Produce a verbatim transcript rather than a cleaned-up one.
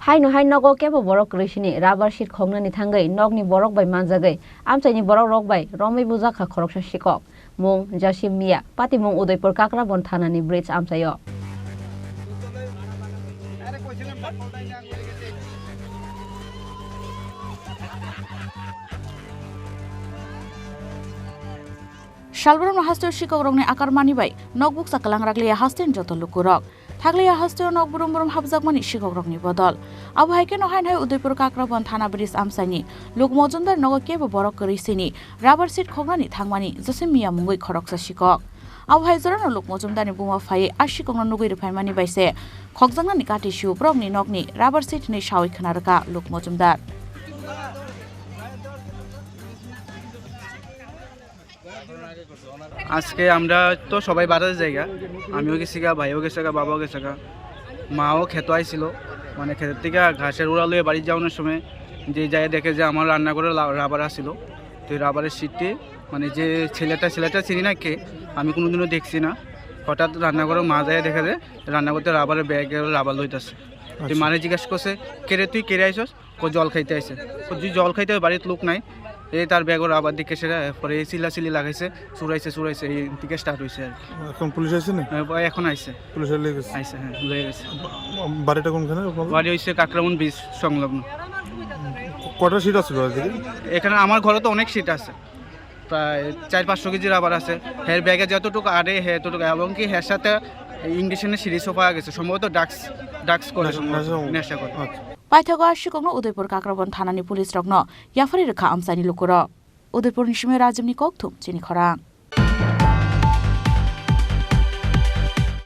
Haino hai nogo kebo borok kwrwi sini rubber sheet khoknani thangwi nokni borok bai manjagwi amchaini borok rok bai romwi bujak kha khoroksa sikok. Mung Jasim Mia, patimung Udaipur Kakrabon thanani bridge amchaio. Salbrum hasteo sikokrokni akarmani bai nokbuksa kwlang rakliya hasteni joto lukurok. Thakliya hasteo nok brum brum hapjakmani sikokrokni bodol. Abo hai kheno haino hai Udaipur Kakrabon thana bridge amchaini Luk Mojumdar nogo kebo borok kwrwi sini rubber sheet khoknani thangmani Jasim Mia mungwi khoroksa sikok. Abo hai jorano Luk Mojumdarni buma phaiwi a sikokno nugwi rwphaimani bai se khokjaknani kati sio borokni nokni rubber sheet hinwi sawi khna rwkha Luk Mojumdar. আজকে আমরা তো সবাই বাড়ির জায়গা, আমিও গেছি গা, ভাইও গেছে গা, বাবাও গেছে গা, মাও খেতে আইছিল, মানে খেতের থেকে ঘাসের উড়া লয়ে বাড়ি যাওয়ানোর সময় যে যায় দেখে যে আমার রান্নাঘরে লা-, রাবার আছিল। তো এই রাবারের শিটটি, মানে যে ছেলেটা, ছেলেটা চিনি না কে, আমি কোনোদিনও দেখছি না। হঠাৎ রান্নাঘরে মা যায় দেখে যে রান্নাঘর থেকে রাবারের ব্যাগে রাবার লইতেছে। তো আচ্ছা। মারে জিজ্ঞাসা করছে, "কে রে তুই, কে রে আইসস?" কো জল খাইতে আইছে। কো তুই জল খাইতে, বাড়িত লোক নাই। এই তার ব্যাগর আবার দিকে সেটা, পরে এই চিল্লাচিল্লি লাগাইছে, চুরাইছে, চুরাইছে, এই দিকে স্টার্ট হইছে আর কি। এখন পুলিশ আইছে না? হ্যাঁ, এখন আইছে। পুলিশ লয়ে গেছে? আইছে, হ্যাঁ, লয়ে গেছে। বা-, বাড়িটা কোনখানে আপনাদের? বাড়ি হইছে কাকরামন ব্রিজ সংলগ্ন। ক-, কটা সিট আছে বাড়িতে? এখানে আমার ঘরে তো অনেক সিট আছে, প্রায় চার পাঁচশো কেজি রাবার আছে। হের ব্যাগে যতটুকু আরে, হে এতটুকু, এবং কি হের সাথে ইঞ্জেকশনের সিরিজও পাওয়া গেছে, সম্ভবত ড্রাগস, ড্রাগস করে নেশা, সম্ভবত, নেশা। নেশা করে। আচ্ছা। Paithago a sikokno Udaipur Kakrabon thanani police rokno yaphari rwkha amchaini lukurok. Udaipurni simi Rajibni kokthum chini khorang.